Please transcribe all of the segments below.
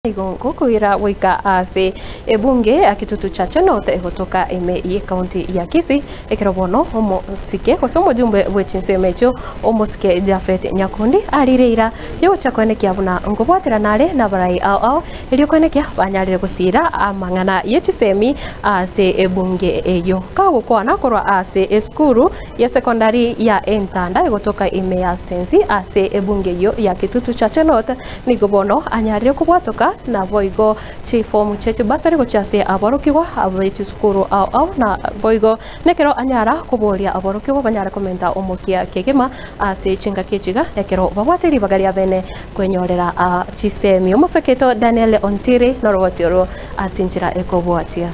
Nigo ngokoira goika ase ebunge ya Kitutu Chache North egotoka ime y'ecounty ya Kisii, ekero bono omosike gose omojumbe bwe chinsemo echio omosike Japhet Nyakundi arire eira yogocha koenekia buna nkobwaterana are nabarai ao ao erio koenekia banyarire gosiira amang'ana ye chisemi ase ebunge eyio. Kagokwana korwa ase esukuru ye secondary ya Entanda egotoka ime ya Sensi ase ebunge eyio ya Kitutu Chache North, Nigo bono anyarire kobwatoka, naboigo chifomu chie chibasari gochia ase aborokigwa be chisukuru ao ao, naboigo nekero anyara koboria aborokigwa banyare komenta omokia kegima ase chingaki echi iga, ekero babwate ribaga ria bene kwenyorera chisemi. Omosaketo Daniel Ontiri noroboti orwo ase enchera ekobwatia.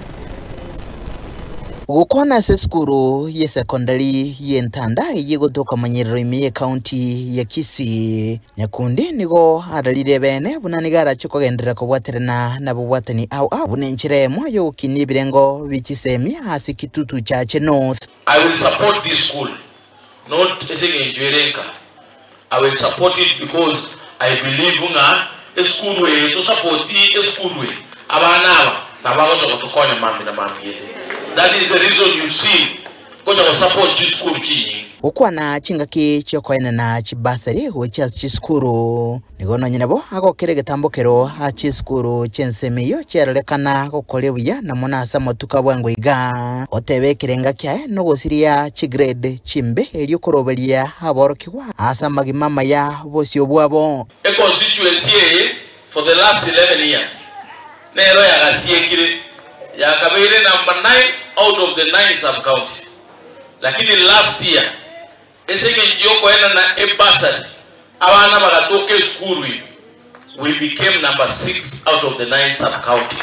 Gokwana ase esukuru y'esekondari y'Entanda eyio egotoka Manyerero ime y'ecounty ya Kisii, Nyakundi nigo ararire ebeene buna nigo arache kogenderera kobwaterana nabobwatani ao ao buna enchera eyemo y'ogokinia ebirengo bie chisemi ase Kitutu Chache North. I will support this school not ase eng'encho ere nka, I will support it because I believe ng'a esukuru eye tosapotie esukuru eye, abana aba nabo bagocha gotokonya mambia na mambia ende. That is the reason you've seen nkonya gosupport chisukuru chinyinge. Gokwana chingaki chi'okoenana chibasari gochia ase chisukuru, nigo nonye nabo agokera egetambokero ase chisukuru chi'ensemo eyio chiarorekana gokoria buya na mono ase amatuko a bwango iga. Goteba ekerenga kiaye nogosiria chigrade chimbe erio koroberia aborokigwa ase amagima amaya bosio bwabo. Econstituency eye for the last 11 years nero yagasiekire yakabeire number 9 out of the 9 sub counties lakini last year ase engencho yokoenana ebursary abana bagatoka esukuru ime we became number 6 out of the 9 sub counties.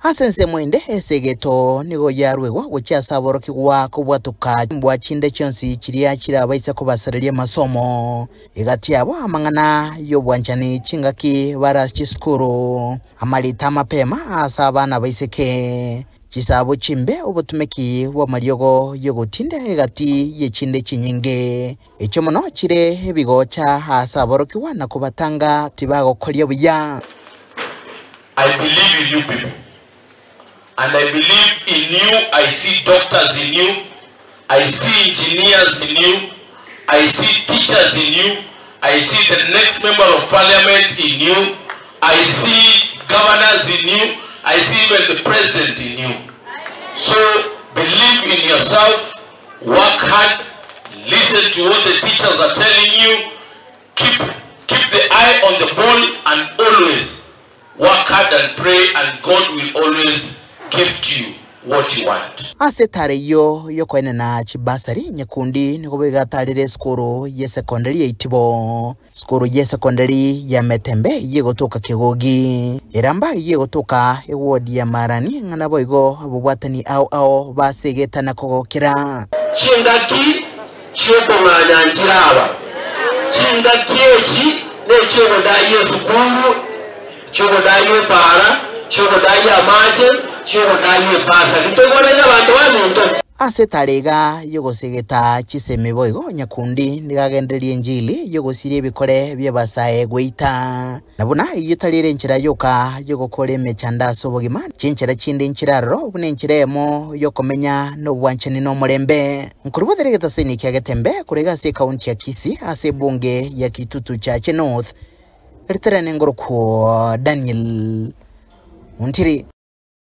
Ase ensemo ende esegeto nigo yarwegwa gochia ase aborokigwa kobwatoka chimbwa chinde chionsi chiria chirabaise kobasareria amasomo. Egati yabo amang'ana y'obwanchani chingaki bare ase chisukuru, amarita amapema ase abana abaiseke, chisaabo chimbe, obotumeki bw'amariogo y'ogotinda egati y'echinde chinyinge. Echio mono chire ebigocha aase aborokigwa na kobatanga tibagokoria buya. I believe in you people and I believe in you, I see doctors in you, I see engineers in you, I see teachers in you, I see the next member of parliament in you, I see governors in you, I see even the president in you. So believe in yourself, work hard, listen to what the teachers are telling you, keep, keep the eye on the ball and always work hard and pray and God will always gift you what you want. Ase etara eyio y'okoenena chibasari, Nyakundi nigo begatarire esukuru y'esekondari ya Itibo, sukuru y'esekondari ya Metembe eyio egotoka Kegogi, Eramba eyio egotoka ewodi ya Marani, ng'a naboigo abobwatani ao ao basegetana kogokera. Chingaki chi'okong'anya nchiraba, chingaki echi nechi'ogodayia esukuru, chi'ogodayia epaara, chi'ogodayia amache, chi'ogodayia epasari. Ntoigwanani abanto baminto? Ase etara iga y'ogosegeta chisemi boigo nyakundi nigo agendererie enchili y'ogosiria ebikore bi'abasae goita. Na buna eyio tari ere enchera yoka y'ogokora emechando ase obogima, chinchera chinde nchire aroro buna enchera eyemo y'okomenya nobwanchani na omorembe. Nkorobotera egetaseni kia Getembe korwa iga ase ekaunti ya Kisii ase ebunge ya Kitutu Chache North, ritarene ngorokwo Daniel Ontiri.